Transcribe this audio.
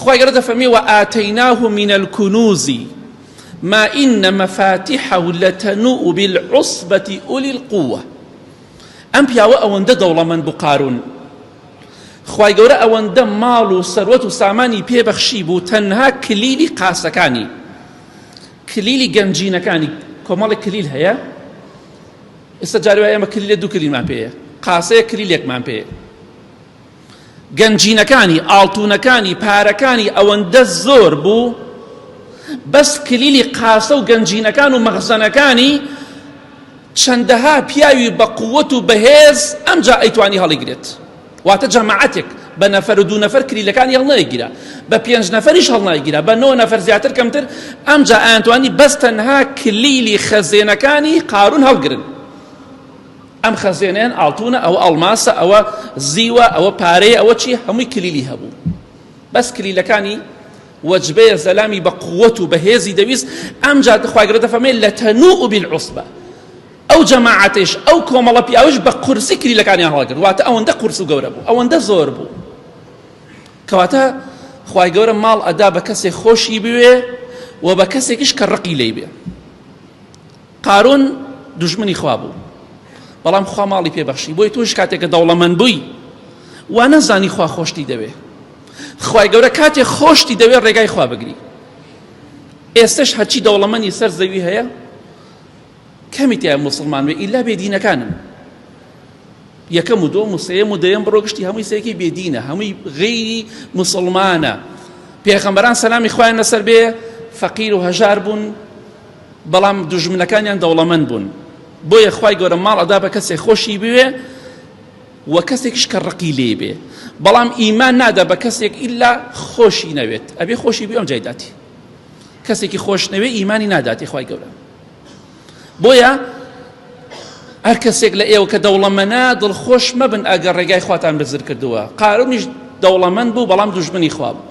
خوای گەورە دەفەرمێ وآتیناه من الکنوز ما إن مفاتحه لتنوء بالعصبة أولي القوة ئەم پیاوە ئەوەندە دەوڵەمەند بوو قارون خوای گەورە ئەوەندە ماڵ و سەروەت و سامانی پێبەخشی بوو تەنها کلیلی قاسەکانی کلیلی گەنجینەکانی کۆمەڵی کلیل هەیە ئێستا جاری وایە ئێمە کلیلێ دوو کلیلمان پێیە قاسەیە کلیلێکمان پێیە گەنجینەکانی ئاڵتونەکانی پارەکانی ئەوەندە زۆر بوو بەس کلیلی قاسە و گەنجینەکان و مەخزەنەکانی چەندەها پیاوی بە قووەت و بەهێز ئەمجا ئەیتوانی هەڵیگرێت واتە جەماعەتێک بە نەفەر و دوو نەفەر کلیلەکانی هەڵنەیگیرا بە پێنج نەفەریش هەڵنایگیرا بە نۆ نەفەر زیاتر کەمتر ئەمجا ئەیانتوانی بەس تەنها کلیلی خەزێنەکانی قارون هەڵگرن ئەم خەزێنەیان ئاڵتونە ئەوە ئەڵماسە ئەوە زیوە ئەوە پارەیە ئەوە چی هەمووی کلیلی هەبوو بەس کلیلەکانی وەجبەیە زەلامی بە قووەت و بەهێزی دەویست ئەمجا خوای گەورە دەفەرمێ لەتەنوء بالعصبە ئەو جەماعەتەیش ئەو کۆمەڵە پیاوەش بە قورسی کلیلەکانیان هەڵگرت واتە ئەوەندە قورس و گەورە بوو ئەوەندە زۆر بوو کەواتە خوای گەورە ماڵ ئەدا بە کەسێک خۆشی بوێ و بە کەسێکیش کە ڕقی لێی بێ قارون دوژمنی خوا بوو بەڵام خوا ماڵی پێبەخشی بۆی تۆش کاتێک کە دەوڵەمەند بووی وا نەزانی خوا خۆشتی دەوێ خوای گەورە کاتێ خۆشتی دەوێ ڕێگای خوا بگری ئێستش هەرچی دەوڵەمەنی سەر زەوی هەیە کەمی تیا موسڵمان بێ ئیلا بێدینەکانن یەکەم و دووەم و سێیەم و دەیەم بڕۆ گشتی هەمووی سێکی بێدینە هەمووی غەیری موسڵمانە پێغەمبەران سەلامی خوایان لەسەر بێ فەقیر و هەژار بوون بەڵام دوژمنەکانیان دەوڵەمەند بوون بۆیە خوای گەورە ماڵ ئەدا بە کەسێک خۆشی بوێ و کەسێکیش کە ڕقی لێ بێ بەڵام ئیمان نادا بە کەسێک ئیلا خۆشی نەوێت ئەبێ خۆشی بێ ئەم جایداتی کەسێکی خۆش نەوێ ئیمانی ناداتی خوای گەورە بۆیە هەر کەسێک لە ئێوە کە دەوڵەمەنە دڵخۆش مەبن ئەگەر ڕێگای خواتان بزر کردووە قارونیش دەوڵەمەند بوو بەڵام دوژمنی خوا بوو.